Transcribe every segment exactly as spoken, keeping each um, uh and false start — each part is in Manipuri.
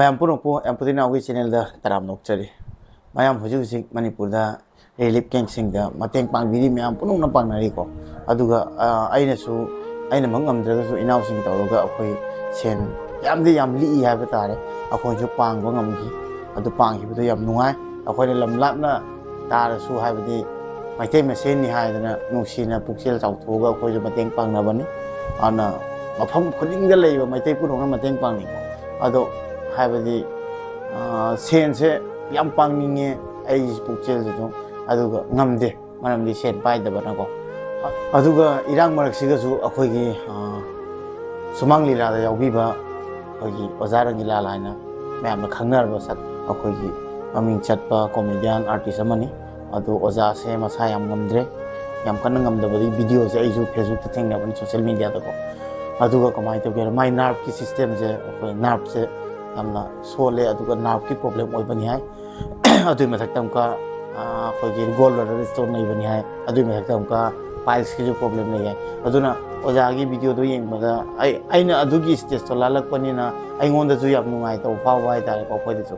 ꯌꯥꯝ ꯄꯨꯔꯛꯄꯨ ꯌꯥꯝ ꯄꯨꯗꯤꯅꯥꯎꯒꯤ ꯆꯦꯅꯦꯜꯗ ꯇꯔꯥꯝꯅ ꯑꯣꯛꯆꯔꯤ꯫ ꯃꯌꯥꯝ ꯍꯧꯖꯤꯛ ꯍꯧꯖꯤꯛ ꯃꯅꯤꯄꯨꯔꯗ ꯔꯤꯂꯤꯐ ꯀꯦꯝꯁꯤꯡꯗ ꯃꯇꯦꯡ ꯄꯥꯡꯕꯤꯔꯤ ꯃꯌꯥꯝ ꯄꯨꯝꯅꯃꯛꯅ ꯄꯥꯡꯅꯔꯤꯀꯣ꯫ ꯑꯗꯨꯒ ꯑ, ꯑꯩꯅꯁꯨ ꯑꯩꯅꯃꯛ ꯉꯝꯗ꯭ꯔꯒꯁꯨ ꯏꯅꯥꯎꯁꯤꯡ ꯇꯧꯔꯒ ꯑꯩꯈꯣꯏ ꯁꯦꯟ ꯌꯥꯝꯗꯤ ꯌꯥꯝ ꯂꯤꯛꯏ ꯍꯥꯏꯕ ꯇꯥꯔꯦ, ꯑꯩꯈꯣꯏꯁꯨ ꯄꯥꯡꯕ ꯉꯝꯈꯤ꯫ ꯑꯗꯨ ꯄꯥꯡꯈꯤꯕꯗꯣ ꯌꯥꯝ ꯅꯨꯡꯉꯥꯏ꯫ ꯑꯩꯈꯣꯏꯅ ꯂꯝ ꯂꯥꯞꯅ ꯇꯥꯔꯁꯨ, ꯍꯥꯏꯕꯗꯤ ꯃꯩꯇꯩ ꯃꯁꯦꯟꯅꯤ ꯍꯥꯏꯗꯅ ꯅꯨꯡꯁꯤꯅ ꯄꯨꯛꯆꯦꯜ ꯆꯥꯎꯊꯣꯛꯑꯒ ꯑꯩꯈꯣꯏꯁꯨ ꯃꯇꯦꯡ ꯄꯥꯡꯅꯕꯅꯤ꯫ ꯑꯗꯨꯅ ꯃꯐꯝ ꯈꯨꯗꯤꯡꯗ ꯂꯩꯕ ꯃꯩꯇꯩ ꯄꯨꯝꯅꯃꯛꯅ ꯃꯇꯦꯡ ꯄꯥꯡꯅꯤꯡꯕ ꯑꯗꯣ, ꯍꯥꯏꯕꯗꯤ ꯑ, ꯁꯦꯟꯁꯦ ꯌꯥꯝ ꯄꯥꯡꯅꯤꯡꯉꯦ ꯑꯩꯒꯤ ꯄꯨꯛꯆꯦꯜꯁꯤꯁꯨ, ꯑꯗꯨꯒ ꯉꯝꯗꯦ, ꯃꯔꯝꯗꯤ ꯁꯦꯟ ꯄꯥꯏꯗꯕꯅꯀꯣ꯫ ꯑꯗꯨꯒ ꯏꯔꯥꯡ ꯃꯔꯛꯁꯤꯒꯁꯨ ꯑꯩꯈꯣꯏꯒꯤ ꯑ, ꯁꯨꯃꯥꯡ ꯂꯤꯂꯥꯗ ꯌꯥꯎꯕꯤꯕ ꯑꯩꯈꯣꯏꯒꯤ ꯑꯣꯖꯥ ꯔꯪꯒꯤꯂꯥꯜ ꯍꯥꯏꯅ ꯃꯌꯥꯝꯅ ꯈꯪꯅꯔꯕ ꯁꯛ, ꯑꯩꯈꯣꯏꯒꯤ ꯃꯃꯤꯡ ꯆꯠꯄ ꯀꯣꯃꯦꯗꯤꯌꯥꯟ ꯑꯥꯔꯇꯤꯁ ꯑꯃꯅꯤ꯫ ꯑꯗꯣ ꯑꯣꯖꯥꯁꯦ ꯃꯁꯥ ꯌꯥꯝ ꯉꯝꯗ꯭ꯔꯦ, ꯌꯥꯝ ꯀꯟꯅ ꯉꯝꯗꯕꯗꯒꯤ ꯚꯤꯗꯤꯑꯣꯁꯦ ꯑꯩꯁꯨ ꯐꯦꯁꯕꯨꯛꯇ ꯊꯦꯡꯅꯕꯅꯤ, ꯁꯣꯁꯦꯜ ꯃꯤꯗꯤꯌꯥꯗꯀꯣ꯫ ꯑꯗꯨꯒ ꯀꯃꯥꯏꯅ ꯇꯧꯒꯦ ꯍꯥꯏꯔ, ꯃꯥꯏ ꯅꯥꯔꯞꯀꯤ ꯁꯤꯁꯇꯦꯝꯁꯦ, ꯑꯩꯈꯣꯏ ꯅꯥꯔꯞꯁꯦ ꯌꯥꯝꯅ ꯁꯣꯜꯂꯦ, ꯑꯗꯨꯒ ꯅꯥꯔꯞꯀꯤ ꯄ꯭ꯔꯣꯕ꯭ꯂꯦꯝ ꯑꯣꯏꯕꯅꯤ ꯍꯥꯏ꯫ ꯑꯗꯨꯒꯤ ꯃꯊꯛꯇ ꯑꯃꯨꯛꯀ ꯑ, ꯑꯩꯈꯣꯏꯒꯤ ꯒꯣꯜ ꯕ꯭ꯂꯦꯗꯔ ꯁ꯭ꯇꯣꯟ ꯂꯩꯕꯅꯤ ꯍꯥꯏ꯫ ꯑꯗꯨꯒꯤ ꯃꯊꯛꯇ ꯑꯃꯨꯛꯀ ꯄꯥꯏꯜꯁꯀꯤꯁꯨ ꯄ꯭ꯔꯣꯕ꯭ꯂꯦꯝ ꯂꯩ ꯍꯥꯏ꯫ ꯑꯗꯨꯅ ꯑꯣꯖꯥꯒꯤ ꯚꯤꯗꯤꯑꯣꯗꯣ ꯌꯦꯡꯕꯗ ꯑꯩ ꯑꯩꯅ ꯑꯗꯨꯒꯤ ꯁ꯭ꯇꯦꯖꯇꯣ ꯂꯥꯜꯂꯛꯄꯅꯤꯅ ꯑꯩꯉꯣꯟꯗꯁꯨ ꯌꯥꯝ ꯅꯨꯡꯉꯥꯏꯇꯕ ꯐꯥꯎꯕ ꯍꯥꯏꯇꯥꯔꯦꯀꯣ꯫ ꯑꯩꯈꯣꯏꯗꯁꯨ,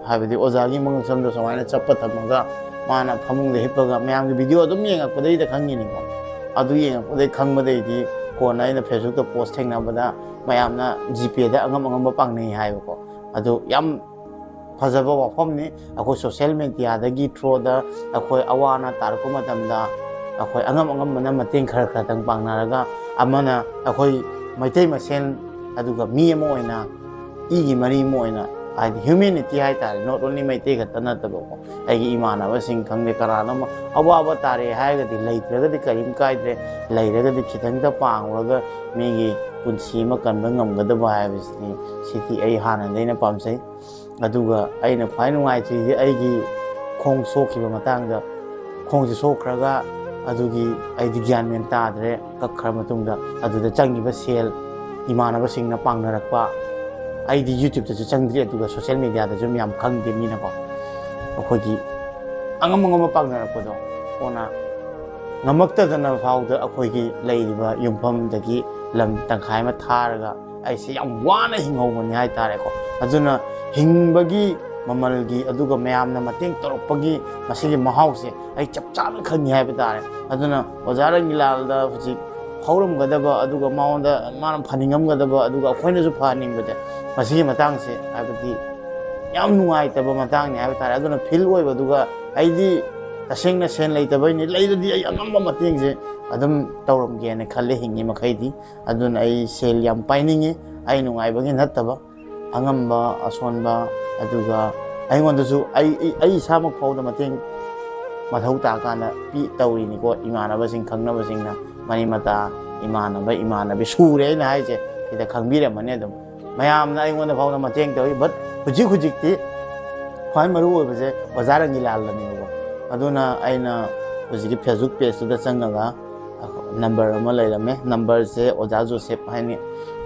ꯍꯥꯏꯕꯗꯤ ꯑꯣꯖꯥꯒꯤ ꯃꯉꯛꯁꯝꯗꯣ ꯁꯨꯃꯥꯏꯅ ꯆꯞꯄ ꯊꯝꯃꯒ ꯃꯥꯅ ꯐꯃꯨꯡꯗ ꯍꯤꯞꯄꯒ ꯃꯌꯥꯝꯒꯤ ꯚꯤꯗꯤꯑꯣ ꯑꯗꯨꯝ ꯌꯦꯡꯉꯛꯄꯗꯩꯗ ꯈꯪꯉꯤꯅꯤꯀꯣ꯫ ꯑꯗꯨ ꯌꯦꯡꯉꯛꯄꯗꯩ ꯈꯪꯕꯗꯩꯗꯤ ꯀꯣꯟꯅ ꯑꯩꯅ ꯐꯦꯁꯕꯨꯛꯇ ꯄꯣꯁ ꯊꯦꯡꯅꯕꯗ ꯃꯌꯥꯝꯅ ꯖꯤꯄꯦꯗ ꯑꯉꯝ ꯑꯉꯝꯕ ꯄꯥꯡꯅꯩ ꯍꯥꯏꯕꯀꯣ꯫ ꯑꯗꯨ ꯌꯥꯝ ꯐꯖꯕ ꯋꯥꯐꯝꯅꯤ꯫ ꯑꯩꯈꯣꯏ ꯁꯣꯁꯦꯜ ꯃꯦꯗꯤꯌꯥꯗꯒꯤ ꯊ꯭ꯔꯨꯗ ꯑꯩꯈꯣꯏ ꯑꯋꯥ ꯑꯅꯥ ꯇꯥꯔꯛꯄ ꯃꯇꯝꯗ ꯑꯩꯈꯣꯏ ꯑꯉꯝ ꯑꯉꯝꯕꯅ ꯃꯇꯦꯡ ꯈꯔ ꯈꯔꯇꯪ ꯄꯥꯡꯅꯔꯒ, ꯑꯃꯅ ꯑꯩꯈꯣꯏ ꯃꯩꯇꯩ ꯃꯁꯦꯟ, ꯑꯗꯨꯒ ꯃꯤ ꯑꯃ ꯑꯣꯏꯅ, ꯏꯒꯤ ꯃꯔꯤ ꯑꯃ ꯑꯣꯏꯅ, ꯍꯥꯏꯗꯤ ꯍ꯭ꯌꯨꯃꯦꯅꯤꯇꯤ ꯍꯥꯏꯇꯥꯔꯦ, not only ꯃꯩꯇꯩ ꯈꯛꯇ ꯅꯠꯇꯕꯀꯣ, ꯑꯩꯒꯤ ꯏꯃꯥꯟꯅꯕꯁꯤꯡ ꯈꯪꯗꯦ ꯀꯅꯥꯅꯣ ꯑꯃ ꯑꯋꯥꯕ ꯇꯥꯔꯦ ꯍꯥꯏꯔꯒꯗꯤ, ꯂꯩꯇ꯭ꯔꯒꯗꯤ ꯀꯔꯤꯝ ꯀꯥꯏꯗ꯭ꯔꯦ, ꯂꯩꯔꯒꯗꯤ ꯈꯤꯇꯪꯇ ꯄꯥꯡꯉꯨꯔꯒ ꯃꯤꯒꯤ ꯄꯨꯟꯁꯤ ꯑꯃ ꯀꯟꯕ ꯉꯝꯒꯗꯕ ꯍꯥꯏꯕꯁꯤꯅꯤ꯫ ꯁꯤꯗꯤ ꯑꯩ ꯍꯥꯟꯅꯗꯩꯅ ꯄꯥꯝꯖꯩ꯫ ꯑꯗꯨꯒ ꯑꯩꯅ ꯈ꯭ꯋꯥꯏ ꯅꯨꯡꯉꯥꯏꯇ꯭ꯔꯤꯗꯤ ꯑꯩꯒꯤ ꯈꯣꯡ ꯁꯣꯛꯈꯤꯕ ꯃꯇꯥꯡꯗ, ꯈꯣꯡꯁꯦ ꯁꯣꯛꯈ꯭ꯔꯒ ꯑꯗꯨꯒꯤ ꯑꯩꯗꯤ ꯒ꯭ꯌꯥꯟ ꯃꯦꯟ ꯇꯥꯗ꯭ꯔꯦ꯫ ꯀꯛꯈ꯭ꯔ ꯃꯇꯨꯡꯗ ꯑꯗꯨꯗ ꯆꯪꯉꯤꯕ ꯁꯦꯜ, ꯏꯃꯥꯟꯅꯕꯁꯤꯡꯅ ꯄꯥꯡꯅꯔꯛꯄ, ꯑꯩꯗꯤ ꯌꯨꯇ꯭ꯌꯨꯕꯇꯁꯨ ꯆꯪꯗ꯭ꯔꯤ, ꯑꯗꯨꯒ ꯁꯣꯁꯦꯜ ꯃꯦꯗꯤꯌꯥꯗꯁꯨ ꯌꯥꯝ ꯈꯪꯗꯦ ꯃꯤꯅꯀꯣ꯫ ꯑꯩꯈꯣꯏꯒꯤ ꯑꯉꯝ ꯑꯉꯝꯕ ꯄꯥꯡꯅꯔꯛꯄꯗꯣ, ꯀꯣꯟꯅ ꯉꯝꯃꯛꯇꯗꯅ ꯐꯥꯎꯗ ꯑꯩꯈꯣꯏꯒꯤ ꯂꯩꯔꯤꯕ ꯌꯨꯝꯐꯝꯗꯒꯤ ꯂꯝ ꯇꯪꯈꯥꯏ ꯑꯃ ꯊꯥꯔꯒ ꯑꯩꯁꯦ ꯌꯥꯝ ꯋꯥꯅ ꯍꯤꯡꯍꯧꯕꯅꯤ ꯍꯥꯏꯇꯥꯔꯦꯀꯣ꯫ ꯑꯗꯨꯅ ꯍꯤꯡꯕꯒꯤ ꯃꯃꯜꯒꯤ, ꯑꯗꯨꯒ ꯃꯌꯥꯝꯅ ꯃꯇꯦꯡ ꯇꯧꯔꯛꯄꯒꯤ ꯃꯁꯤꯒꯤ ꯃꯍꯥꯎꯁꯦ ꯑꯩ ꯆꯞ ꯆꯥꯅ ꯈꯪꯉꯤ ꯍꯥꯏꯕ ꯇꯥꯔꯦ꯫ ꯑꯗꯨꯅ ꯑꯣꯖꯥ ꯔꯪꯒꯤꯂꯥꯜꯗ ꯍꯧꯖꯤꯛ ꯍꯧꯔꯝꯒꯗꯕ, ꯑꯗꯨꯒ ꯃꯉꯣꯟꯗ ꯃꯥꯅ ꯐꯅꯤꯡꯉꯝꯒꯗꯕ, ꯑꯗꯨꯒ ꯑꯩꯈꯣꯏꯅꯁꯨ ꯐꯍꯟꯅꯤꯡꯕꯁꯦ ꯃꯁꯤꯒꯤ ꯃꯇꯥꯡꯁꯦ, ꯍꯥꯏꯕꯗꯤ ꯌꯥꯝ ꯅꯨꯡꯉꯥꯏꯇꯕ ꯃꯇꯥꯡꯅꯤ ꯍꯥꯏꯕ ꯇꯥꯔꯦ꯫ ꯑꯗꯨꯅ ꯐꯤꯜ ꯑꯣꯏꯕꯗꯨꯒ, ꯑꯩꯗꯤ ꯇꯁꯦꯡꯅ ꯁꯦꯟ ꯂꯩꯇꯕꯩꯅꯤ, ꯂꯩꯔꯗꯤ ꯑꯩ ꯑꯉꯝꯕ ꯃꯇꯦꯡꯁꯦ ꯑꯗꯨꯝ ꯇꯧꯔꯝꯒꯦꯅ ꯈꯜꯂꯦ ꯍꯤꯡꯉꯤ ꯃꯈꯩꯗꯤ꯫ ꯑꯗꯨꯅ ꯑꯩ ꯁꯦꯜ ꯌꯥꯝ ꯄꯥꯏꯅꯤꯡꯉꯤ, ꯑꯩ ꯅꯨꯡꯉꯥꯏꯕꯒꯤ ꯅꯠꯇꯕ, ꯑꯉꯝꯕ ꯑꯁꯣꯟꯕ, ꯑꯗꯨꯒ ꯑꯩꯉꯣꯟꯗꯁꯨ ꯑꯩ ꯑꯩ- ꯑꯩ ꯏꯁꯥꯃꯛ ꯐꯥꯎꯗ ꯃꯇꯦꯡ ꯃꯊꯧ ꯇꯥꯀꯥꯟꯗ ꯄꯤ ꯇꯧꯔꯤꯅꯤꯀꯣ꯫ ꯏꯃꯥꯟꯅꯕꯁꯤꯡ, ꯈꯪꯅꯕꯁꯤꯡꯅ, ꯃꯔꯤ ꯃꯇꯥ, ꯏꯃꯥꯟꯅꯕ ꯏꯃꯥꯟꯅꯕꯤ ꯁꯨꯔꯦ ꯑꯩꯅ ꯍꯥꯏꯁꯦ, ꯁꯤꯗ ꯈꯪꯕꯤꯔꯝꯃꯅꯤ ꯑꯗꯨꯝ꯫ ꯃꯌꯥꯝꯅ ꯑꯩꯉꯣꯟꯗ ꯐꯥꯎꯗ ꯃꯇꯦꯡ ꯇꯧꯏ꯫ But ꯍꯧꯖꯤꯛ ꯍꯧꯖꯤꯛꯇꯤ ꯈ꯭ꯋꯥꯏ ꯃꯔꯨ ꯑꯣꯏꯕꯁꯦ ꯑꯣꯖꯥ ꯔꯪꯒꯤꯂꯥꯜꯗꯅꯦꯕꯀꯣ꯫ ꯑꯗꯨꯅ ꯑꯩꯅ ꯍꯧꯖꯤꯛꯀꯤ Facebook ꯄꯦꯖꯇꯨꯗ ꯆꯪꯉꯒ ꯅꯝꯕꯔ ꯑꯃ ꯂꯩꯔꯝꯃꯦ꯫ ꯅꯝꯕꯔꯁꯦ ꯑꯣꯖꯥ ꯖꯣꯁꯦꯞ ꯍꯥꯏꯅꯤ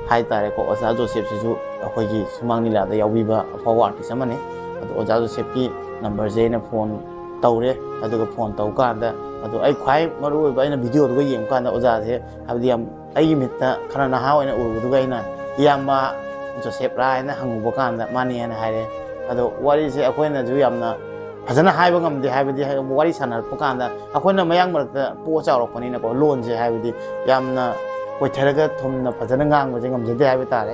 ꯍꯥꯏꯇꯥꯔꯦꯀꯣ꯫ ꯑꯣꯖꯥ ꯖꯣꯁꯦꯞꯁꯤꯁꯨ ꯑꯩꯈꯣꯏꯒꯤ ꯁꯨꯃꯥꯡ ꯂꯤꯂꯥꯗ ꯌꯥꯎꯕꯤꯕ ꯑꯐꯥꯎꯕ ꯑꯥꯔꯇꯤꯁ ꯑꯃꯅꯤ꯫ ꯑꯗꯣ ꯑꯣꯖꯥ ꯖꯣꯁꯦꯞꯀꯤ ꯅꯝꯕꯔꯁꯦ ꯑꯩꯅ ꯐꯣꯟ ꯇꯧꯔꯦ꯫ ꯑꯗꯨꯒ ꯐꯣꯟ ꯇꯧ ꯀꯥꯟꯗ, ꯑꯗꯣ ꯑꯩ ꯈ꯭ꯋꯥꯏ ꯃꯔꯨ ꯑꯣꯏꯕ, ꯑꯩꯅ ꯚꯤꯗꯤꯑꯣꯗꯨꯒ ꯌꯦꯡꯕ ꯀꯥꯟꯗ ꯑꯣꯖꯥꯁꯦ, ꯍꯥꯏꯕꯗꯤ ꯌꯥꯝ ꯑꯩꯒꯤ ꯃꯤꯠꯇ ꯈꯔ ꯅꯍꯥ ꯑꯣꯏꯅ ꯎꯔꯨꯕꯗꯨꯒ ꯑꯩꯅ "ꯏꯌꯥꯝꯕ ꯖꯣꯁꯦꯞꯔꯥ?" ꯍꯥꯏꯅ ꯍꯪꯉꯨꯕ ꯀꯥꯟꯗ ꯃꯥꯅꯤ ꯍꯥꯏꯅ ꯍꯥꯏꯔꯦ꯫ ꯑꯗꯣ ꯋꯥꯔꯤꯁꯦ ꯑꯩꯈꯣꯏꯅꯁꯨ ꯌꯥꯝꯅ ꯐꯖꯅ ꯍꯥꯏꯕ ꯉꯝꯗꯦ, ꯍꯥꯏꯕꯗꯤ ꯋꯥꯔꯤ ꯁꯥꯟꯅꯔꯛꯄ ꯀꯥꯟꯗ ꯑꯩꯈꯣꯏꯅ ꯃꯌꯥꯡ ꯃꯔꯛꯇ ꯄꯣꯛꯑ ꯆꯥꯎꯔꯛꯄꯅꯤꯅꯀꯣ, ꯂꯣꯟꯁꯦ ꯍꯥꯏꯕꯗꯤ ꯌꯥꯝꯅ ꯀꯣꯏꯊꯔꯒ ꯊꯨꯝꯅ ꯐꯖꯅ ꯉꯥꯡꯕꯁꯦ ꯉꯝꯖꯗꯦ ꯍꯥꯏꯕ ꯇꯥꯔꯦ꯫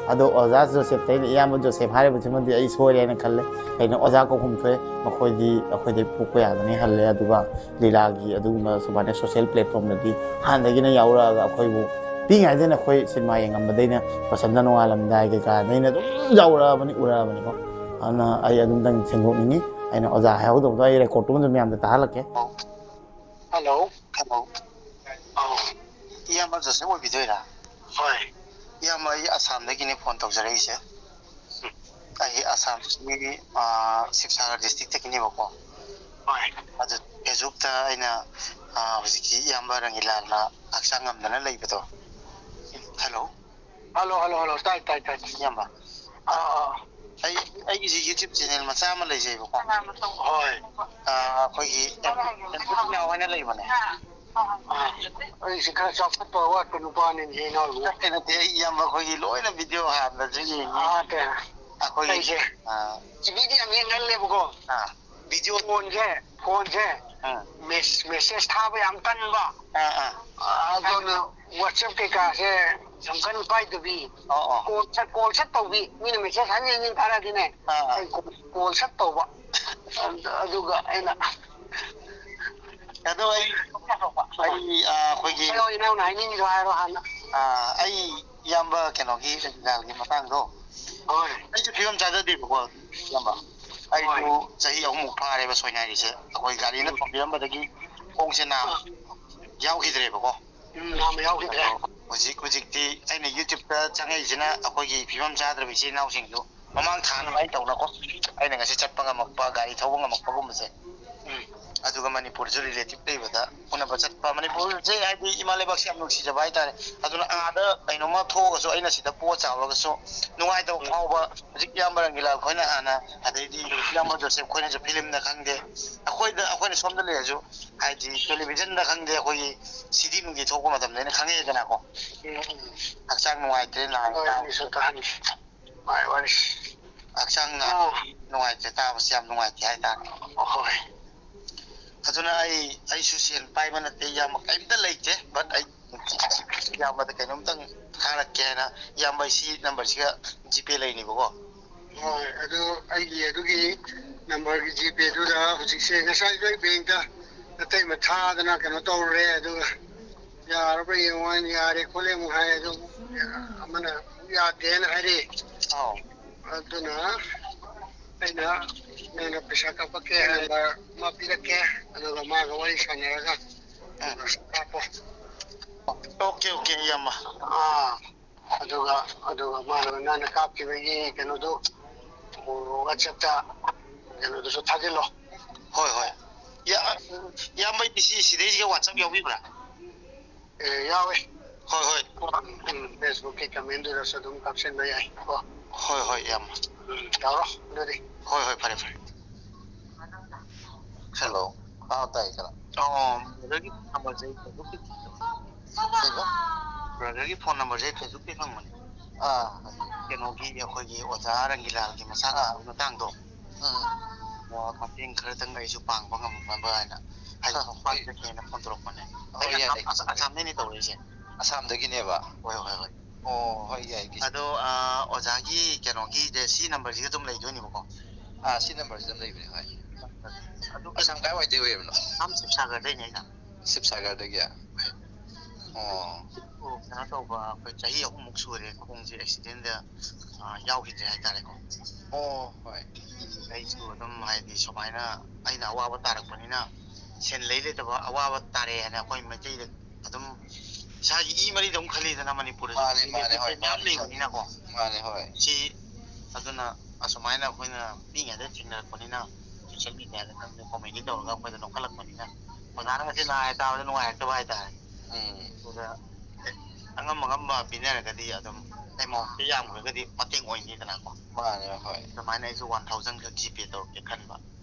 ꯑꯗꯣ ꯑꯣꯖꯥ ꯖꯣꯁꯦꯞꯇ ꯑꯩꯅ "ꯏꯌꯥꯝꯕ ꯖꯣꯁꯦꯞ" ꯍꯥꯏꯔꯤꯕꯁꯤꯃꯗꯤ ꯑꯩ ꯁꯣꯏꯔꯦ ꯍꯥꯏꯅ ꯈꯜꯂꯦ꯫ ꯀꯩꯅꯣ, ꯑꯣꯖꯥ ꯀꯧꯐꯝ ꯊꯣꯛꯑꯦ, ꯃꯈꯣꯏꯗꯤ ꯑꯩꯈꯣꯏꯗꯩ ꯄꯣꯛꯄ ꯌꯥꯗꯅꯤ ꯍꯜꯂꯦ꯫ ꯑꯗꯨꯒ ꯂꯤꯂꯥꯒꯤ ꯑꯗꯨꯒꯨꯝꯕ ꯁꯨꯃꯥꯏꯅ ꯁꯣꯁꯦꯜ ꯄ꯭ꯂꯦꯠꯐꯣꯝꯗꯗꯤ ꯍꯥꯟꯅꯗꯒꯤꯅ ꯌꯥꯎꯔꯛꯑꯒ ꯑꯩꯈꯣꯏꯕꯨ ꯄꯤꯛꯏꯉꯩꯗꯩꯅ ꯑꯩꯈꯣꯏ ꯁꯤꯅꯦꯃꯥ ꯌꯦꯡꯉꯝꯕꯗꯩꯅ ꯄ꯭ꯔꯁꯟꯅ ꯅꯣꯡꯉꯥꯜꯂꯝꯗꯥꯏ ꯀꯩꯀꯥꯗꯩꯅ ꯑꯗꯨꯝ ꯌꯥꯎꯔꯛꯑꯕꯅꯤ, ꯎꯔꯛꯑꯕꯅꯤꯀꯣ꯫ ꯑꯗꯨꯅ ꯑꯩ ꯑꯗꯨꯝꯇꯪ ꯁꯦꯡꯗꯣꯛꯅꯤꯡꯉꯤ꯫ ꯑꯩꯅ ꯑꯣꯖꯥ ꯍꯥꯏꯍꯧꯗꯕꯗꯣ ꯑꯩ ꯔꯦꯀꯣꯔꯠꯇꯨꯃꯁꯨ ꯃꯌꯥꯝꯗ ꯇꯥꯍꯜꯂꯛꯀꯦ꯫ ꯍꯜꯂꯣ꯫ ꯍꯜꯂꯣ꯫ ꯑꯧ꯫ ꯏꯌꯥꯝꯕ ꯖꯣꯁꯦꯞ ꯑꯣꯏꯕꯤꯗꯣꯏꯔꯥ? ꯍꯣꯏ꯫ ꯏꯌꯥꯝꯕ, ꯑꯩ ꯑꯁꯥꯝꯗꯒꯤꯅꯦ ꯐꯣꯟ ꯇꯧꯖꯔꯛꯏꯁꯦ꯫ ꯑꯩ ꯑꯁꯥꯝꯒꯤ, ꯑꯥ, ꯁꯤꯕꯁꯥꯒꯔ ꯗꯤꯁꯇ꯭ꯔꯤꯛꯇꯒꯤꯅꯦꯕꯀꯣ꯫ ꯍꯣꯏ꯫ ꯑꯗꯨ ꯐꯦꯁꯕꯨꯛꯇ ꯑꯩꯅ, ꯑꯥ, ꯍꯧꯖꯤꯛꯀꯤ ꯏꯌꯥꯝꯕ ꯔꯪꯒꯤꯂꯥꯜꯅ ꯍꯛꯆꯥꯡ ꯉꯝꯗꯅ ꯂꯩꯕꯗꯣ꯫ ꯍꯜꯂꯣ꯫ Hello, hello, hello. ꯇꯥꯏ, ꯇꯥꯏ, ꯇꯥꯏ, ꯇꯥꯏ꯫ ꯏꯌꯥꯝꯕ꯫ ꯑꯥ, ꯑꯥ, ꯑꯥ꯫ ꯑꯩ, ꯑꯩꯒꯤꯁꯤ YouTube ꯆꯦꯅꯦꯜ ꯃꯆꯥ ꯑꯃ ꯂꯩꯖꯩꯕꯀꯣ꯫ ꯍꯣꯏ꯫ ꯑꯥ, ꯑꯩꯈꯣꯏꯒꯤ ꯑꯦꯝ-, ꯑꯦꯝ ꯄꯤ ꯅꯥꯎ ꯍꯥꯏꯅ ꯂꯩꯕꯅꯦ꯫ ꯑꯩꯁꯦ ꯈꯔ ꯆꯥꯎꯈꯠꯄ ꯋꯥꯠꯄ ꯅꯨꯄꯥꯅꯤꯅꯦ, ꯏꯅꯥꯎꯕꯨ꯫ ꯅꯠꯇꯦ, ꯅꯠꯇꯦ, ꯑꯩ ꯏꯌꯥꯝꯕ ꯑꯩꯈꯣꯏꯒꯤ ꯂꯣꯏꯅ ꯚꯤꯗꯤꯑꯣ ꯍꯥꯟꯅꯁꯨ ꯌꯦꯡꯉꯤ꯫ ꯑꯥ, ꯀꯩ? ꯑꯩꯈꯣꯏꯒꯤ, ꯑꯩꯁꯦ ꯑꯥ, ꯇꯤꯚꯤꯗꯤ ꯌꯥꯝ ꯌꯦꯡꯒꯜꯂꯦꯕꯀꯣ꯫ ꯑꯥ꯫ ꯚꯤꯗꯤꯑꯣ ꯐꯣꯟꯁꯦ, ꯐꯣꯟꯁꯦ ꯑꯥ꯫ ꯃꯦꯁ-, ꯃꯦꯁꯦꯖ ꯊꯥꯕ ꯌꯥꯝ ꯀꯟꯕ꯫ ꯑꯥ, ꯑꯥ꯫ ꯑꯥ, ꯑꯗꯨꯅ WhatsApp ꯀꯩꯀꯥꯁꯦ ꯌꯥꯝ ꯀꯟꯅ ꯄꯥꯏꯗꯕꯤ꯫ ꯑꯣ, ꯑꯣ꯫ ꯀꯣꯜ ꯁꯠ, ꯀꯣꯜ ꯁꯠ ꯇꯧꯕꯤ꯫ ꯃꯤꯅ ꯃꯦꯁꯦꯖ ꯍꯟꯖꯤꯟ ꯍꯟꯖꯤꯟ ꯊꯥꯔꯛꯑꯗꯤꯅꯦ, ꯑꯥ, ꯑꯥ꯫ ꯑꯩ ꯀꯣꯜ, ꯀꯣꯜ ꯁꯠ ꯇꯧꯕ꯫ ꯑꯗꯨ-, ꯑꯗꯨꯒ ꯑꯩꯅ ꯑꯗꯣ ꯑꯩ, ꯑꯩ, ꯑꯥ, ꯑꯩꯈꯣꯏꯒꯤ ꯍꯥꯏꯔꯣ, ꯏꯅꯥꯎꯅ ꯍꯥꯏꯅꯤꯡꯉꯤꯗꯣ ꯍꯥꯏꯔꯣ ꯍꯥꯟꯅ꯫ ꯑꯥ, ꯑꯩ ꯏꯌꯥꯝꯕ ꯀꯩꯅꯣꯒꯤ ꯔꯟꯖꯤꯂꯥꯜꯒꯤ ꯃꯇꯥꯡꯗꯣ, ꯍꯣꯏ꯫ ꯑꯩꯁꯨ ꯐꯤꯕꯝ ꯆꯥꯖꯗꯦꯕꯀꯣ, ꯏꯌꯥꯝꯕ꯫ ꯑꯩꯁꯨ ꯍꯣꯏ꯫ ꯆꯍꯤ ꯑꯍꯨꯝꯃꯨꯛ ꯐꯥꯔꯦꯕ ꯁꯣꯏꯅꯥꯏꯔꯤꯁꯦ꯫ ꯑꯩꯈꯣꯏ ꯒꯥꯔꯤꯅ ꯎꯝ꯫ ꯊꯣꯝꯕꯤꯔꯝꯕꯗꯒꯤ ꯈꯣꯡꯁꯦ ꯅꯥꯝ ꯑꯥ꯫ ꯌꯥꯎꯈꯤꯗ꯭ꯔꯦꯕꯀꯣ꯫ ꯎꯝ, ꯅꯥꯝ ꯌꯥꯎꯈꯤꯗ꯭ꯔꯦ꯫ ꯑꯗꯣ ꯍꯧꯖꯤꯛ, ꯍꯧꯖꯤꯛꯇꯤ ꯑꯩꯅ YouTube-ꯇ ꯆꯪꯉꯛꯏꯁꯤꯅ ꯑꯩꯈꯣꯏꯒꯤ ꯐꯤꯕꯝ ꯆꯥꯗ꯭ꯔꯕ ꯏꯆꯤꯜ ꯏꯅꯥꯎꯁꯤꯡꯗꯨ ꯃꯃꯥꯡ ꯊꯥꯅ ꯎꯝ꯫ ꯑꯩ ꯇꯧꯅꯀꯣ, ꯑꯩꯅ ꯉꯁꯤ ꯆꯠꯄ ꯉꯝꯃꯛꯄ, ꯒꯥꯔꯤ ꯊꯧꯕ ꯉꯝꯃꯛꯄꯒꯨꯝꯕꯁꯦ꯫ ꯎꯝ꯫ ꯑꯗꯨꯒ ꯃꯅꯤꯄꯨꯔꯗꯁꯨ relative ꯂꯩꯕꯗ ꯎꯅꯕ ꯆꯠꯄ꯫ ꯃꯅꯤꯄꯨꯔꯁꯦ ꯍꯥꯏꯗꯤ ꯏꯃꯥ ꯂꯩꯕꯥꯛꯁꯦ ꯌꯥꯝ ꯅꯨꯡꯁꯤꯖꯕ ꯍꯥꯏꯇꯥꯔꯦ꯫ ꯑꯗꯨꯅ ꯎꯝ꯫ ꯑꯥꯗ ꯀꯩꯅꯣꯝꯃ ꯊꯣꯛꯑꯒꯁꯨ ꯑꯩꯅ ꯁꯤꯗ ꯄꯣꯠ ꯆꯥꯎꯔꯒꯁꯨ ꯅꯨꯡꯉꯥꯏꯇꯕ ꯎꯝ꯫ ꯐꯥꯎꯕ꯫ ꯍꯧꯖꯤꯛ ꯏꯌꯥꯝꯕ ꯔꯪꯒꯤꯂꯥꯜ ꯈꯣꯏꯅ ꯍꯥꯟꯅ, ꯑꯗꯩꯗꯤ ꯎꯝ꯫ ꯏꯌꯥꯝꯕ ꯖꯣꯁꯦꯐ ꯈꯣꯏꯅꯁꯨ ꯐꯤꯂꯝꯗ ꯈꯪꯗꯦ, ꯑꯩꯈꯣꯏꯗ, ꯑꯩꯈꯣꯏꯅ ꯁꯣꯝꯗ ꯂꯩꯔꯁꯨ ꯍꯥꯏꯗꯤ television-ꯗ ꯈꯪꯗꯦ, ꯑꯩꯈꯣꯏꯒꯤ CD ꯅꯨꯡꯗꯤ ꯊꯣꯛꯄ ꯃꯇꯝꯗ ꯑꯩꯅ ꯈꯪꯉꯛꯑꯦꯗꯅꯀꯣ꯫ ꯎꯝ, ꯎꯝ꯫ ꯍꯛꯆꯥꯡ ꯅꯨꯡꯉꯥꯏꯇ꯭ꯔꯦ ꯅꯍꯥꯟ ꯍꯣꯏ, ꯇꯥꯕꯗ꯫ ꯑꯅꯤꯁꯨ ꯇꯥꯍꯟꯒꯦ꯫ ꯃꯥꯏ ꯋꯥꯔꯤꯁꯦ꯫ ꯍꯛꯆꯥꯡ ꯑꯥ꯫ ꯅꯨꯡꯉꯥꯏꯇ꯭ꯔꯦ, ꯇꯥꯕꯁꯦ ꯌꯥꯝ ꯅꯨꯡꯉꯥꯏꯇꯦ ꯍꯥꯏꯇꯥꯔꯦ꯫ ꯍꯣꯏ꯫ ꯑꯗꯨꯅ ꯑꯩ, ꯑꯩꯁꯨ ꯁꯦꯟ ꯄꯥꯏꯕ ꯅꯠꯇꯦ, ꯏꯌꯥꯝꯕ, ꯀꯩꯝꯇ ꯂꯩꯇꯦ, but ꯑꯩ ꯏꯌꯥꯝꯕꯗ ꯀꯩꯅꯣꯝꯇꯪ ꯊꯥꯔꯛꯀꯦ ꯍꯥꯏꯅ, ꯏꯌꯥꯝꯕ, ꯑꯩ ꯁꯤ number-ꯁꯤꯒ GPay ꯂꯩꯅꯤꯕꯀꯣ꯫ ꯍꯣꯏ, ꯑꯗꯨ ꯑꯩꯒꯤ ꯑꯗꯨꯒꯤ number-ꯒꯤ GPay-ꯗꯨꯗ ꯍꯧꯖꯤꯛꯁꯦ, ꯉꯁꯥꯏꯁꯨ ꯑꯩ bank-ꯇ ꯑꯇꯩ ꯑꯃ ꯊꯥꯗꯅ ꯀꯩꯅꯣ ꯇꯧꯔꯨꯔꯦ, ꯑꯗꯨꯒ ꯌꯥꯔꯕ꯭ꯔꯥ ꯌꯦꯡꯉꯣ ꯍꯥꯏꯅ, ꯌꯥꯔꯦ ꯈꯣꯠꯂꯦ ꯑꯃꯨꯛ ꯍꯥꯏ, ꯑꯗꯨ ꯑꯃꯅ ꯑꯃꯨꯛ ꯌꯥꯗꯦꯅ ꯍꯥꯏꯔꯛꯑꯦ꯫ ꯑꯥꯎ꯫ ꯑꯗꯨꯅ ꯑꯩꯅ ꯅꯪꯅ ꯄꯩꯁꯥ ꯀꯥꯞꯄꯛꯀꯦ ꯍꯥꯏ number ꯑꯃ ꯄꯤꯔꯛꯀꯦ, ꯑꯗꯨꯒ ꯃꯥꯒ ꯋꯥꯔꯤ ꯁꯥꯟꯅꯔꯒ ꯑꯥ꯫ ꯀꯥꯞꯄꯣ꯫ OK, OK, ꯏꯌꯥꯝꯕ꯫ ꯑꯥ, ꯑꯗꯨꯒ, ꯑꯗꯨꯒ ꯃꯥꯅ, ꯅꯪꯅ ꯀꯥꯞꯈꯤꯕꯒꯤ ꯀꯩꯅꯣꯗꯨ, WhatsApp-ꯇ ꯀꯩꯅꯣꯗꯨꯁꯨ ꯊꯥꯖꯤꯜꯂꯣ꯫ ꯍꯣꯏ, ꯍꯣꯏ꯫ ꯏꯌꯥ-, ꯏꯌꯥꯝꯕ, ꯁꯤ, ꯁꯤꯗꯩꯁꯤꯒ WhatsApp ꯌꯥꯎꯕꯤꯕ꯭ꯔꯥ? ꯑꯦ, ꯌꯥꯎꯋꯦ꯫ ꯍꯣꯏ, ꯍꯣꯏ꯫ ꯎꯝ, Facebook-ꯀꯤ comment-ꯗꯨꯗꯁꯨ ꯑꯗꯨꯝ ꯀꯥꯞꯁꯤꯟꯕ ꯌꯥꯏ ꯀꯣ꯫ ꯍꯣꯏ, ꯍꯣꯏ, ꯏꯌꯥꯝꯕ꯫ ꯎꯝ, ꯇꯧꯔꯣ ꯑꯗꯨꯗꯤ꯫ ꯍꯣꯏ, ꯍꯣꯏ, ꯐꯔꯦ, ꯐꯔꯦ꯫ Hello꯫ ꯑꯥ, ꯇꯥꯏ, ꯀꯅꯥ? ꯑꯣ, ꯕ꯭ꯔꯗꯔꯒꯤ ꯐꯣꯟ ꯅꯝꯕꯔꯁꯦ ꯑꯩ ꯐꯦꯁꯕꯨꯛꯇ ꯐꯪꯕꯅꯦ꯫ ꯀꯩꯕ? ꯕ꯭ꯔꯗꯔꯒꯤ ꯐꯣꯟ ꯅꯝꯕꯔꯁꯦ ꯑꯩ ꯐꯦꯁꯕꯨꯛꯇ ꯐꯪꯕꯅꯦ꯫ ꯑꯥ꯫ ꯀꯩꯅꯣꯒꯤ, ꯑꯩꯈꯣꯏꯒꯤ ꯑꯣꯖꯥ ꯔꯪꯒꯤꯂꯥꯜꯒꯤ ꯃꯆꯥ ꯑꯥ꯫ ꯅꯥꯕꯒꯤ ꯃꯇꯥꯡꯗꯣ꯫ ꯎꯝ꯫ ꯑꯣ, ꯃꯇꯦꯡ ꯈꯔꯇꯪ ꯑꯩꯁꯨ ꯄꯥꯡꯕ ꯉꯝꯅꯕ ꯍꯥꯏꯅ, ꯑꯩ ꯑꯥ, ꯍꯣꯏ꯫ ꯄꯥꯡꯖꯒꯦꯅ ꯐꯣꯟ ꯇꯧꯔꯛꯄꯅꯦ꯫ ꯍꯣꯏ, ꯑꯩ ꯌꯥꯏ꯫ ꯑꯁꯥꯝ-, ꯑꯁꯥꯝꯗꯩꯅꯦ ꯇꯧꯔꯛꯏꯁꯦ꯫ ꯑꯁꯥꯝꯗꯒꯤꯅꯦꯕ? ꯍꯣꯏ, ꯍꯣꯏ, ꯍꯣꯏ꯫ ꯑꯣ, ꯍꯣꯏ, ꯌꯥꯏ, ꯀꯩꯁꯨ ꯑꯣ, ꯑꯣꯖꯥꯒꯤ ꯀꯩꯅꯣꯒꯤꯗ ꯁꯤ ꯅꯝꯕꯔꯁꯤꯒ ꯑꯗꯨꯝ ꯂꯩꯗꯣꯏꯅꯦꯕꯀꯣ? ꯑꯥ, ꯁꯤ ꯅꯝꯕꯔꯁꯤꯗ ꯑꯗꯨꯝ ꯂꯩꯕꯅꯦ, ꯍꯣꯏ꯫ ꯑꯗꯨ ꯑꯁꯥꯝ ꯀꯥꯏꯋꯥꯏꯗꯩ ꯑꯣꯏꯔꯤꯕꯅꯣ? ꯑꯁꯥꯝ ꯁꯤꯕꯁꯥꯒꯔꯗꯩꯅꯦ ꯑꯩꯅ꯫ ꯁꯤꯕꯁꯥꯒꯔꯗꯒꯤ? ꯑꯣ꯫ ꯑꯣ, ꯀꯩꯅꯣ ꯇꯧꯕ, ꯑꯩꯈꯣꯏ ꯆꯍꯤ ꯑꯍꯨꯝꯃꯨꯛ ꯁꯨꯔꯦ ꯈꯣꯡꯁꯦ ꯑꯦꯛꯁꯤꯗꯦꯟꯗ, ꯑꯥ, ꯌꯥꯎꯈꯤꯗ꯭ꯔꯦ ꯍꯥꯏꯇꯥꯔꯦꯀꯣ꯫ ꯑꯣ, ꯍꯣꯏ꯫ ꯑꯩꯁꯨ ꯑꯗꯨꯝ ꯍꯥꯏꯗꯤ ꯁꯨꯃꯥꯏꯅ ꯑꯩꯅ ꯑꯋꯥꯕ ꯇꯥꯔꯛꯄꯅꯤꯅ ꯁꯦꯟ ꯂꯩ ꯂꯩꯇꯕ ꯑꯋꯥꯕ ꯇꯥꯔꯛꯑꯦ ꯍꯥꯏꯅ ꯑꯩꯈꯣꯏ ꯃꯩꯇꯩꯗ ꯑꯗꯨꯝ ꯏꯁꯥꯒꯤ ꯏ ꯃꯔꯤꯗ ꯑꯃꯨꯛ ꯈꯜꯂꯤꯗꯅ ꯃꯅꯤꯄꯨꯔꯗꯁꯨ ꯃꯥꯅꯦ, ꯃꯥꯅꯦ, ꯍꯣꯏ, ꯃꯌꯥꯝ ꯃꯥꯅꯦ, ꯂꯩꯕꯅꯤꯅꯀꯣ꯫ ꯃꯥꯅꯦ, ꯍꯣꯏ꯫ ꯁꯤ ꯑꯗꯨꯅ ꯑꯁꯨꯃꯥꯏꯅ ꯑꯩꯈꯣꯏꯅ ꯄꯤꯛꯏꯉꯩꯗ ꯊꯦꯡꯅꯔꯛꯄꯅꯤꯅ ꯁꯣꯁꯦꯜ ꯃꯦꯗꯤꯌꯥꯗ ꯈꯪꯗꯦ ꯀꯣꯃꯦꯗꯤ ꯇꯧꯔꯒ ꯑꯩꯈꯣꯏꯗ ꯅꯣꯛꯈꯠꯂꯛꯄꯅꯤꯅ ꯑꯣꯖꯥꯅ ꯉꯁꯤ ꯅꯥꯏ ꯇꯥꯕꯗ ꯅꯨꯡꯉꯥꯏꯔꯛꯇꯕ ꯍꯥꯏꯇꯥꯔꯦ꯫ ꯎꯝ꯫ ꯑꯗꯨꯗ ꯑꯉꯝ ꯑꯉꯝꯕ ꯄꯤꯅꯔꯒꯗꯤ ꯑꯗꯨꯝ ꯑꯦꯃꯥꯎꯟꯠꯇ ꯌꯥꯝꯈ꯭ꯔꯒꯗꯤ ꯃꯇꯦꯡ ꯑꯣꯏꯅꯤꯗꯅꯀꯣ꯫ ꯃꯥꯅꯦ, ꯍꯣꯏ꯫ ꯑꯗꯨꯃꯥꯏꯅ ꯑꯩꯁꯨ ꯋꯥꯟ ꯊꯥꯎꯖꯟ ꯈꯛ ꯖꯤꯄꯦ ꯇꯧꯔꯛꯀꯦ ꯈꯟꯕ꯫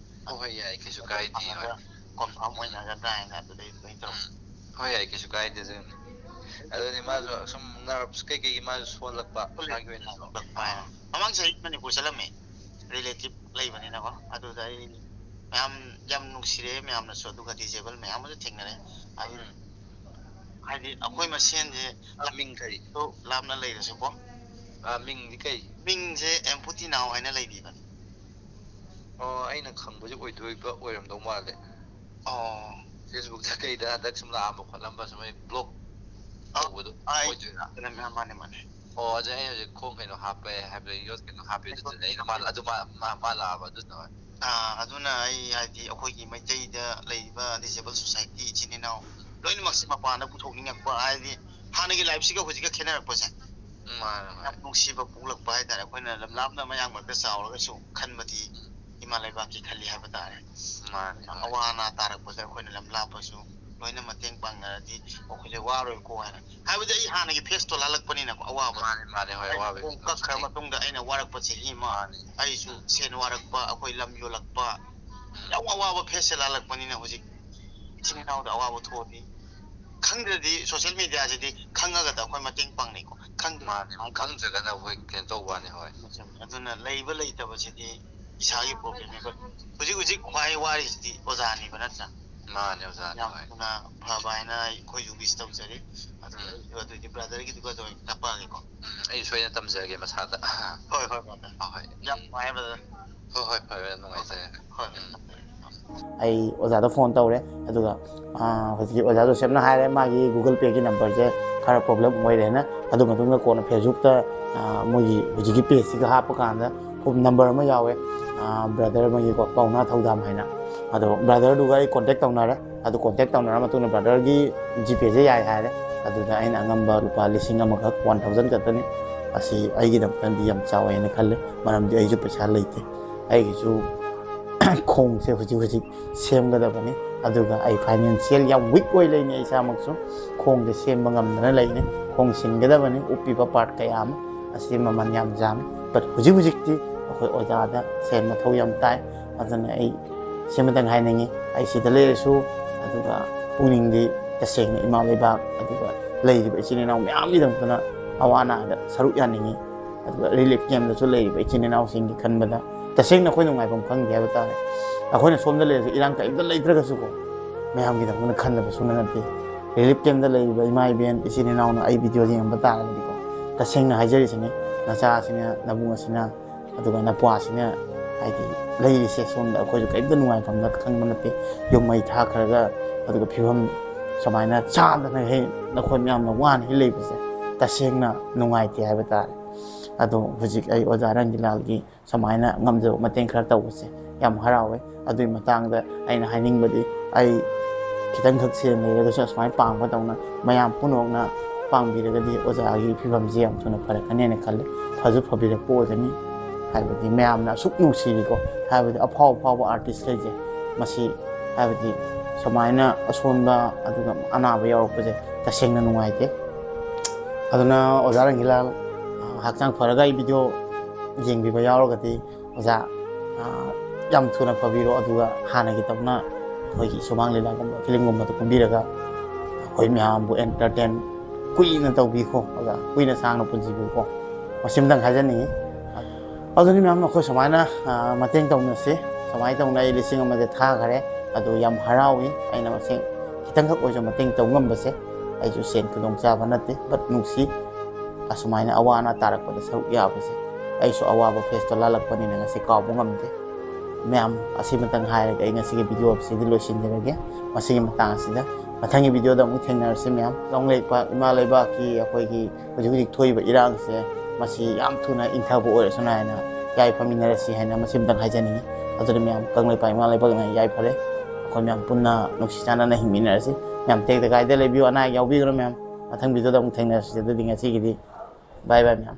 ꯑꯣ, ꯍꯣꯏ, ꯌꯥꯏ, ꯀꯩꯁꯨ ꯑꯗꯨ ꯀꯥꯏꯗꯦ, ꯍꯣꯏ꯫ ꯐꯪꯉꯒ ꯀꯣꯟꯐꯥꯔꯝ ꯑꯣꯏꯅꯒꯗ꯭ꯔꯥ ꯍꯥꯏꯅ ꯑꯗꯨꯗꯩ ꯑꯗꯨꯃꯥꯏꯅ ꯇꯧꯔꯛꯄ꯫ ꯎꯝ꯫ ꯍꯣꯏ, ꯌꯥꯏ, ꯀꯩꯁꯨ ꯀꯥꯏꯗꯦ ꯑꯗꯨꯅꯤ꯫ ꯑꯗꯨꯅꯤ ꯃꯥꯁꯨ ꯁꯨꯝ ꯅꯔꯚꯁ ꯀꯩꯀꯩꯒꯤ ꯃꯥꯁꯨ ꯁꯣꯜꯂꯛꯄ ꯃꯁꯥꯒꯤ ꯑꯣꯏꯅꯁꯨ꯫ ꯁꯣꯜꯂꯛꯄ ꯍꯥꯏꯅ꯫ ꯑꯥ꯫ ꯃꯃꯥꯡ ꯆꯍꯤ ꯃꯅꯤꯄꯨꯔ ꯆꯠꯂꯝꯃꯦ, ꯔꯤꯂꯦꯇꯤꯚ ꯂꯩꯕꯅꯤꯅꯀꯣ꯫ ꯑꯗꯨꯗ ꯑꯩ ꯃꯌꯥꯝ ꯌꯥꯝ ꯅꯨꯡꯁꯤꯔꯛꯑꯦ ꯃꯌꯥꯝꯅꯁꯨ, ꯑꯗꯨꯒ ꯗꯤꯖꯦꯕꯜ ꯃꯌꯥꯝ ꯑꯃꯁꯨ ꯊꯦꯡꯅꯔꯦ꯫ ꯑꯗꯨ ꯎꯝ꯫ ꯍꯥꯏꯗꯤ ꯑꯩꯈꯣꯏ ꯃꯁꯦꯟꯁꯦ ꯑ, ꯃꯤꯡ ꯀꯔꯤ? ꯂꯥꯞꯅ ꯂꯩꯔꯁꯨꯀꯣ꯫ ꯑ, ꯃꯤꯡꯗꯤ ꯀꯩ? ꯃꯤꯡꯁꯦ ꯑꯦꯝꯄꯨꯇꯤ ꯅꯥꯎ ꯍꯥꯏꯅ ꯂꯩꯕꯤꯕꯅꯦ꯫ ꯑꯣ, ꯑꯩꯅ ꯈꯪꯕꯁꯦ ꯑꯣꯏꯗꯣꯏꯕ ꯑꯣꯏꯔꯝꯗꯧ ꯃꯥꯜꯂꯦ꯫ ꯑꯣ꯫ ꯐꯦꯁꯕꯨꯛꯇ ꯀꯩꯗ ꯍꯟꯗꯛ ꯁꯨꯝ ꯂꯥꯛꯑꯝꯕ ꯈꯣꯠꯂꯝꯕ ꯁꯨꯝ ꯑꯩ ꯕ꯭ꯂꯣꯛ ꯑ, ꯇꯧꯕꯗꯣ ꯑꯩ ꯑꯣꯏꯗꯣꯏꯔꯥ? ꯃꯥꯅꯦ, ꯃꯥꯅꯦ, ꯃꯥꯅꯦ꯫ ꯑꯣ, ꯑꯗꯨ ꯑꯩ ꯍꯧꯖꯤꯛ ꯈꯣꯡ ꯀꯩꯅꯣ ꯍꯥꯞꯄꯦ ꯍꯥꯏꯕꯗ ꯌꯣꯠ ꯀꯩꯅꯣ ꯍꯥꯞꯄꯦ ꯑꯗꯨꯗꯨꯅꯦ ꯑꯩꯅ ꯃꯥ-, ꯑꯗꯨ ꯃꯥ-, ꯃꯥ-, ꯃꯥ ꯂꯥꯛꯑꯕ ꯑꯗꯨꯅ꯫ ꯑꯥ, ꯑꯗꯨꯅ ꯑꯩ ꯍꯥꯏꯗꯤ ꯑꯩꯈꯣꯏꯒꯤ ꯃꯩꯇꯩꯗ ꯂꯩꯔꯤꯕ ꯗꯤꯁꯦꯕꯜ ꯁꯣꯁꯥꯏꯇꯤ ꯏꯆꯤꯟ ꯏꯅꯥꯎ ꯂꯣꯏꯅꯃꯛꯁꯦ ꯃꯄꯥꯟꯗ ꯄꯨꯊꯣꯛꯅꯤꯡꯉꯛꯄ ꯍꯥꯏꯗꯤ ꯍꯥꯟꯅꯒꯤ ꯂꯥꯏꯐꯁꯤꯒ ꯍꯧꯖꯤꯛꯀ ꯈꯦꯠꯅꯔꯛꯄꯁꯦ꯫ ꯎꯝ, ꯃꯥꯅꯦ, ꯌꯥꯝ ꯃꯥꯅꯦ꯫ ꯅꯨꯡꯁꯤꯕ ꯄꯣꯛꯂꯛꯄ ꯍꯥꯏꯇꯥꯔꯦ꯫ ꯑꯩꯈꯣꯏꯅ ꯂꯝ ꯂꯥꯞꯅ ꯃꯌꯥꯝ ꯃꯔꯛꯇ ꯆꯥꯎꯔꯒꯁꯨ ꯈꯟꯕꯗꯤ ꯎꯝ꯫ ꯏꯃꯥ ꯂꯩꯕꯥꯛꯀꯤ ꯈꯜꯂꯤ ꯍꯥꯏꯕ ꯇꯥꯔꯦ꯫ ꯃꯥꯅꯦ, ꯃꯥꯅꯦ꯫ ꯑꯋꯥ ꯑꯅꯥ ꯇꯥꯔꯛꯄꯗ ꯑꯩꯈꯣꯏꯅ ꯂꯝ ꯂꯥꯞꯄꯁꯨ ꯂꯣꯏꯅ ꯃꯇꯦꯡ ꯄꯥꯡꯅꯔꯗꯤ ꯑꯩꯈꯣꯏꯁꯦ ꯋꯥꯔꯣꯏꯀꯣ ꯍꯥꯏꯅ꯫ ꯍꯥꯏꯕꯗꯤ ꯑꯩ ꯍꯥꯟꯅꯒꯤ ꯐꯦꯁꯇꯣ ꯂꯥꯜꯂꯛꯄꯅꯤꯅꯀꯣ, ꯑꯋꯥꯕ꯫ ꯃꯥꯅꯦ, ꯃꯥꯅꯦ, ꯍꯣꯏ, ꯑꯩ ꯑꯋꯥꯕ ꯈꯣꯡ ꯀꯛꯈ꯭ꯔ ꯃꯇꯨꯡꯗ ꯑꯩꯅ ꯋꯥꯔꯛꯄ ꯆꯍꯤ ꯑꯃ, ꯃꯥꯅꯦ꯫ ꯑꯩꯁꯨ ꯎꯝ꯫ ꯁꯦꯟ ꯋꯥꯔꯛꯄ, ꯑꯩꯈꯣꯏ ꯂꯝ ꯌꯣꯜꯂꯛꯄ, ꯎꯝ꯫ ꯌꯥꯝ ꯑꯋꯥꯕ ꯐꯦꯁꯁꯦ ꯂꯥꯜꯂꯛꯄꯅꯤꯅ ꯍꯧꯖꯤꯛ ꯏꯆꯤꯟ ꯏꯅꯥꯎꯗ ꯑꯋꯥꯕ ꯊꯣꯛꯑꯗꯤ ꯈꯪꯗ꯭ꯔꯗꯤ ꯁꯣꯁꯤꯌꯦꯜ ꯃꯦꯗꯤꯌꯥꯁꯤꯗꯤ ꯈꯪꯉꯒꯗ ꯑꯩꯈꯣꯏ ꯃꯇꯦꯡ ꯄꯥꯡꯅꯩꯀꯣ꯫ ꯈꯪꯗ꯭ꯔ- ꯃꯥꯅꯦ, ꯈꯪꯗ꯭ꯔꯒꯅ ꯑꯩꯈꯣꯏ ꯀꯩꯅꯣ ꯇꯧꯕ ꯋꯥꯅꯤ꯫ ꯍꯣꯏ. ꯑꯗꯨꯅ ꯂꯩꯕ ꯂꯩꯇꯕꯁꯤꯗꯤ ꯏꯁꯥꯒꯤ ꯄ꯭ꯔꯣꯕ꯭ꯂꯦꯝꯅꯦꯕ꯫ ꯍꯧꯖꯤꯛ ꯍꯧꯖꯤꯛ ꯈ꯭ꯋꯥꯏ ꯋꯥꯔꯤꯁꯤꯗꯤ ꯑꯣꯖꯥꯅꯦꯕ, ꯅꯠꯇ꯭ꯔꯥ? ꯃꯥꯅꯦ ꯑꯣꯖꯥꯅꯤ. ꯌꯥꯝ ꯍꯣꯏ. ꯊꯨꯅ ꯐꯕ ꯍꯥꯏꯅ ꯑꯩꯈꯣꯏꯁꯨ ꯋꯤꯁ ꯇꯧꯖꯔꯤ꯫ ꯑꯗꯨ ꯎꯝ. ꯑꯗꯨꯗꯤ ꯕ꯭ꯔꯗꯔꯒꯤꯗꯨꯒ ꯑꯗꯨꯝ ꯇꯞꯄꯛꯑꯒꯦꯀꯣ꯫ ꯎꯝ, ꯑꯩ ꯁꯣꯏꯗꯅ ꯇꯝꯖꯔꯒꯦ ꯃꯁꯥꯗ. ꯍꯣꯏ ꯍꯣꯏ ꯕ꯭ꯔꯗꯔ꯫ ꯍꯣꯏ, ꯍꯣꯏ. ꯌꯥꯝ ꯎꯝ. ꯅꯨꯡꯉꯥꯏ ꯕ꯭ꯔꯗꯔ꯫ ꯍꯣꯏ, ꯍꯣꯏ, ꯐꯔꯦ, ꯌꯥꯝ ꯅꯨꯡꯉꯥꯏꯖꯔꯦ. ꯍꯣꯏ. ꯎꯝ. ꯑꯩ ꯑꯣꯖꯥꯗ ꯐꯣꯟ ꯇꯧꯔꯦ, ꯑꯗꯨꯒ ꯑꯥ, ꯍꯧꯖꯤꯛꯀꯤ ꯑꯣꯖꯥ ꯖꯣꯁꯦꯞꯅ ꯍꯥꯏꯔꯦ ꯃꯥꯒꯤ ꯒꯨꯒꯜ ꯄꯦꯒꯤ ꯅꯝꯕꯔꯁꯦ ꯈꯔ ꯄ꯭ꯔꯣꯕ꯭ꯂꯦꯝ ꯑꯣꯏꯔꯦꯅ꯫ ꯑꯗꯨ ꯃꯇꯨꯡꯗ ꯀꯣꯟꯅ ꯐꯦꯁꯕꯨꯛꯇ, ꯑꯥ, ꯃꯣꯏꯒꯤ ꯍꯧꯖꯤꯛꯀꯤ ꯄꯦꯖꯁꯤꯒ ꯍꯥꯞꯄ ꯀꯥꯟꯗ ꯐꯣꯟ ꯅꯝꯕꯔ ꯑꯃ ꯌꯥꯎꯋꯦ, ꯑꯥ, ꯕ꯭ꯔꯗꯔ ꯑꯃꯒꯤꯀꯣ, ꯄꯥꯎꯅꯥ ꯊꯧꯗꯥꯝ ꯍꯥꯏꯅ꯫ ꯑꯗꯣ ꯕ꯭ꯔꯗꯔꯗꯨꯒ ꯑꯩ ꯀꯣꯟꯇꯦꯛ ꯇꯧꯅꯔꯦ꯫ ꯑꯗꯨ ꯀꯣꯟꯇꯦꯛ ꯇꯧꯅꯔ ꯃꯇꯨꯡꯗ ꯕ꯭ꯔꯗꯔꯒꯤ ꯖꯤꯄꯦꯁꯦ ꯌꯥꯏ ꯍꯥꯏꯔꯦ꯫ ꯑꯗꯨꯗ ꯑꯩꯅ ꯑꯉꯝꯕ ꯂꯨꯄꯥ ꯂꯤꯁꯤꯡ ꯑꯃꯈꯛ, ꯋꯥꯟ ꯊꯥꯎꯖꯟ ꯈꯛꯇꯅꯤ꯫ ꯑꯁꯤ ꯑꯩꯒꯤꯗꯃꯛꯇꯗꯤ ꯌꯥꯝ ꯆꯥꯎꯋꯦꯅ ꯈꯜꯂꯦ, ꯃꯔꯝꯗꯤ ꯑꯩꯁꯨ ꯄꯩꯁꯥ ꯂꯩꯇꯦ꯫ ꯑꯩꯒꯤꯁꯨ ꯈꯣꯡꯁꯦ ꯍꯧꯖꯤꯛ ꯍꯧꯖꯤꯛ ꯁꯦꯝꯒꯗꯕꯅꯤ, ꯑꯗꯨꯒ ꯑꯩ ꯐꯥꯏꯅꯥꯟꯁꯤꯌꯦꯜ ꯌꯥꯝ ꯋꯤꯛ ꯑꯣꯏ ꯂꯩꯅꯤ꯫ ꯑꯩ ꯏꯁꯥꯃꯛꯁꯨ ꯈꯣꯡꯁꯦ ꯁꯦꯝꯕ ꯉꯝꯗꯅ ꯂꯩꯅꯤ꯫ ꯈꯣꯡ ꯁꯤꯟꯒꯗꯕꯅꯤ, ꯎꯞꯄꯤꯕ ꯄꯥꯔꯠ ꯀꯌꯥ ꯑꯃ ꯑꯁꯤ ꯃꯃꯜ ꯌꯥꯝ ꯌꯥꯝꯃꯤ꯫ ꯕꯠ ꯍꯧꯖꯤꯛ ꯍꯧꯖꯤꯛꯇꯤ ꯑꯩꯈꯣꯏ ꯑꯣꯖꯥꯗ ꯁꯦꯟ ꯃꯊꯧ ꯌꯥꯝ ꯇꯥꯏ꯫ ꯑꯗꯨꯅ ꯑꯩ ꯁꯤꯃꯇꯪ ꯍꯥꯏꯅꯤꯡꯉꯤ, ꯑꯩ ꯁꯤꯗ ꯂꯩꯔꯁꯨ, ꯑꯗꯨꯒ ꯄꯨꯛꯅꯤꯡꯗꯤ ꯇꯁꯦꯡꯅ ꯏꯃꯥ ꯂꯩꯕꯥꯛ, ꯑꯗꯨꯒ ꯂꯩꯔꯤꯕ ꯏꯆꯤꯟ ꯏꯅꯥꯎ ꯃꯌꯥꯝꯒꯤꯗꯃꯛꯇꯅ ꯑꯋꯥ ꯑꯅꯥꯗ ꯁꯔꯨꯛ ꯌꯥꯅꯤꯡꯉꯤ꯫ ꯑꯗꯨꯒ ꯔꯤꯂꯤꯐ ꯀꯦꯝꯗꯁꯨ ꯂꯩꯔꯤꯕ ꯏꯆꯤꯟ ꯏꯅꯥꯎꯁꯤꯡꯒꯤ ꯈꯟꯕꯗ ꯇꯁꯦꯡꯅ ꯑꯩꯈꯣꯏ ꯅꯨꯡꯉꯥꯏꯐꯝ ꯈꯪꯗꯦ ꯍꯥꯏꯕ ꯇꯥꯔꯦ꯫ ꯑꯩꯈꯣꯏꯅ ꯁꯣꯝꯗ ꯂꯩꯔꯁꯨ, ꯏꯔꯥꯡ ꯀꯔꯤꯝꯇ ꯂꯩꯇ꯭ꯔꯒꯁꯨꯀꯣ, ꯃꯌꯥꯝꯒꯤꯗꯃꯛꯇ ꯈꯟꯗꯕ ꯁꯨꯡꯅ ꯅꯠꯇꯦ꯫ ꯔꯤꯂꯤꯐ ꯀꯦꯝꯗ ꯂꯩꯔꯤꯕ ꯏꯃꯥ ꯏꯕꯦꯟ, ꯏꯆꯤꯟ ꯏꯅꯥꯎꯅ ꯑꯩ ꯚꯤꯗꯤꯑꯣ ꯌꯦꯡꯉꯝꯕ ꯇꯥꯔꯒꯗꯤꯀꯣ, ꯇꯁꯦꯡꯅ ꯍꯥꯏꯖꯔꯤꯁꯤꯅꯤ, ꯅꯆꯥꯁꯤꯅ, ꯅꯕꯨꯡ ꯑꯁꯤꯅ, ꯑꯗꯨꯒ ꯅꯄ꯭ꯋꯥꯁꯤꯅ ꯍꯥꯏꯗꯤ ꯂꯩꯔꯤꯁꯦ ꯁꯣꯝꯗ ꯑꯩꯈꯣꯏꯁꯨ ꯀꯔꯤꯝꯇ ꯅꯨꯡꯉꯥꯏꯐꯝꯗ ꯈꯪꯕ ꯅꯠꯇꯦ꯫ ꯌꯨꯝ ꯃꯩ ꯊꯥꯈ꯭ꯔꯒ, ꯑꯗꯨꯒ ꯐꯤꯕꯝ ꯁꯨꯃꯥꯏꯅ ꯆꯥꯗꯅ ꯍꯦꯛ ꯅꯈꯣꯏ ꯃꯌꯥꯝꯅ ꯋꯥꯅ ꯍꯦꯛ ꯂꯩꯕꯁꯦ ꯇꯁꯦꯡꯅ ꯅꯨꯡꯉꯥꯏꯇꯦ ꯍꯥꯏꯕ ꯇꯥꯔꯦ꯫ ꯑꯗꯣ ꯍꯧꯖꯤꯛ ꯑꯩ ꯑꯣꯖꯥ ꯔꯪꯒꯤꯂꯥꯜꯒꯤ ꯁꯨꯃꯥꯏꯅ ꯉꯝꯖꯕ ꯃꯇꯦꯡ ꯈꯔ ꯇꯧꯕꯁꯦ ꯌꯥꯝ ꯍꯔꯥꯎꯋꯦ꯫ ꯑꯗꯨꯒꯤ ꯃꯇꯥꯡꯗ ꯑꯩꯅ ꯍꯥꯏꯅꯤꯡꯕꯗꯤ, ꯑꯩ ꯈꯤꯇꯪꯈꯛ ꯁꯦꯟ ꯂꯩꯔꯒꯁꯨ ꯑꯁꯨꯃꯥꯏꯅ ꯄꯥꯡꯕ ꯇꯧꯅ ꯃꯌꯥꯝ ꯄꯨꯝꯅꯃꯛꯅ ꯄꯥꯡꯕꯤꯔꯒꯗꯤ ꯑꯣꯖꯥꯒꯤ ꯐꯤꯕꯝꯁꯤ ꯌꯥꯝ ꯊꯨꯅ ꯐꯔꯛꯀꯅꯦꯅ ꯈꯜꯂꯤ꯫ ꯐꯁꯨ ꯐꯕꯤꯔꯛꯄ ꯑꯣꯏꯒꯅꯤ꯫ ꯍꯥꯏꯕꯗꯤ ꯃꯌꯥꯝꯅ ꯑꯁꯨꯛ ꯅꯨꯡꯁꯤꯔꯤꯀꯣ, ꯍꯥꯏꯕꯗꯤ ꯑꯐꯥꯎ ꯑꯐꯥꯎꯕ ꯑꯥꯔꯇꯤꯁꯈꯩꯁꯦ, ꯃꯁꯤ ꯍꯥꯏꯕꯗꯤ ꯁꯨꯃꯥꯏꯅ ꯑꯁꯣꯟꯕ ꯑꯗꯨꯒ ꯑꯅꯥꯕ ꯌꯥꯎꯔꯛꯄꯁꯦ ꯇꯁꯦꯡꯅ ꯅꯨꯡꯉꯥꯏꯇꯦ꯫ ꯑꯗꯨꯅ ꯑꯣꯖꯥ ꯔꯪꯒꯤꯂꯥꯜ, ꯑ, ꯍꯛꯆꯥꯡ ꯐꯔꯒ ꯑꯩ ꯚꯤꯗꯤꯑꯣ ꯌꯦꯡꯕꯤꯕ ꯌꯥꯎꯔꯒꯗꯤ ꯑꯣꯖꯥ, ꯑ, ꯌꯥꯝ ꯊꯨꯅ ꯐꯕꯤꯔꯣ, ꯑꯗꯨꯒ ꯍꯥꯟꯅꯒꯤ ꯇꯧꯅ ꯑꯩꯈꯣꯏꯒꯤ ꯁꯨꯃꯥꯡ ꯂꯤꯂꯥꯒꯨꯝꯕ ꯐꯤꯂꯝꯒꯨꯝꯕꯗ ꯀꯨꯝꯕꯤꯔꯒ ꯑꯩꯈꯣꯏ ꯃꯌꯥꯝꯕꯨ ꯑꯦꯟꯇꯔꯇꯦꯟ ꯀꯨꯏꯅ ꯇꯧꯕꯤꯈꯣ, ꯑꯣꯖꯥ, ꯀꯨꯏꯅ ꯁꯥꯡꯅ ꯄꯨꯟꯁꯤꯕꯤꯌꯨꯀꯣ꯫ ꯃꯁꯤꯝꯇꯪ ꯍꯥꯏꯖꯅꯤꯡꯉꯤ꯫ ꯑꯗꯨꯅꯤ ꯃꯌꯥꯝ, ꯑꯩꯈꯣꯏ ꯁꯨꯃꯥꯏꯅ, ꯑ, ꯃꯇꯦꯡ ꯇꯧꯅꯁꯤ꯫ ꯁꯨꯃꯥꯏꯅ ꯇꯧꯅ ꯑꯩ ꯂꯤꯁꯤꯡ ꯑꯃꯁꯦ ꯊꯥꯈꯔꯦ꯫ ꯑꯗꯨ ꯌꯥꯝ ꯍꯔꯥꯎꯏ꯫ ꯑꯩꯅ ꯃꯁꯤꯡ ꯈꯤꯇꯪꯈꯛ ꯑꯣꯏꯔꯁꯨ ꯃꯇꯦꯡ ꯇꯧ ꯉꯝꯕꯁꯦ꯫ ꯑꯩꯁꯨ ꯁꯦꯟ ꯈꯨꯗꯣꯡꯆꯥꯕ ꯅꯠꯇꯦ, but ꯅꯨꯡꯁꯤ꯫ ꯑꯁꯨꯃꯥꯏꯅ ꯑꯋꯥ ꯑꯅꯥ ꯇꯥꯔꯛꯄꯗ ꯁꯔꯨꯛ ꯌꯥꯕꯁꯦ꯫ ꯑꯩꯁꯨ ꯑꯋꯥꯕ ꯐꯦꯁꯇꯣ ꯂꯥꯜꯂꯛꯄꯅꯤꯅ ꯉꯁꯤ ꯀꯥꯎꯕ ꯉꯝꯗꯦ꯫ ꯃꯌꯥꯝ, ꯑꯁꯤꯃꯇꯪ ꯍꯥꯏꯔꯒ ꯑꯩ ꯉꯁꯤꯒꯤ ꯚꯤꯗꯤꯑꯣ ꯑꯁꯤꯗꯤ ꯂꯣꯏꯁꯤꯟꯖꯔꯒꯦ꯫ ꯃꯁꯤꯒꯤ ꯃꯇꯥꯡ ꯑꯁꯤꯗ ꯃꯊꯪꯒꯤ ꯚꯤꯗꯤꯑꯣꯗ ꯑꯃꯨꯛ ꯊꯦꯡꯅꯔꯁꯤ ꯃꯌꯥꯝ꯫ ꯀꯪꯂꯩꯄꯥꯛ ꯏꯃꯥ ꯂꯩꯕꯥꯛꯀꯤ ꯑꯩꯈꯣꯏꯒꯤ ꯍꯧꯖꯤꯛ ꯍꯧꯖꯤꯛ ꯊꯣꯛꯏꯕ ꯏꯔꯥꯡꯁꯦ, ꯃꯁꯤ ꯌꯥꯝ ꯊꯨꯅ ꯏꯪꯊꯕ ꯑꯣꯏꯔꯁꯅꯨ ꯍꯥꯏꯅ ꯌꯥꯏꯐꯃꯤꯟꯅꯔꯁꯤ ꯍꯥꯏꯅ ꯃꯁꯤꯃꯇꯪ ꯍꯥꯏꯖꯅꯤꯡꯉꯤ꯫ ꯑꯗꯨꯅ ꯃꯌꯥꯝ, ꯀꯪꯂꯩꯄꯥꯛ ꯏꯃꯥ ꯂꯩꯕꯥꯛꯅ ꯌꯥꯏꯐꯔꯦ꯫ ꯑꯩꯈꯣꯏ ꯃꯌꯥꯝ ꯄꯨꯟꯅ ꯅꯨꯡꯁꯤ ꯆꯥꯟꯅꯅ ꯍꯤꯡꯃꯤꯟꯅꯔꯁꯤ꯫ ꯃꯌꯥꯝ ꯇꯦꯛꯇ ꯀꯥꯏꯗ ꯂꯩꯕꯤꯌꯨ, ꯑꯅꯥ ꯑꯌꯦꯛ ꯌꯥꯎꯕꯤꯒꯅꯨ ꯃꯌꯥꯝ꯫ ꯃꯊꯪ ꯚꯤꯗꯤꯑꯣꯗ ꯑꯃꯨꯛ ꯊꯦꯡꯅꯔꯁꯤ꯫ ꯑꯗꯨꯗꯤ ꯉꯁꯤꯒꯤꯗꯤ bye bye ꯃꯌꯥꯝ꯫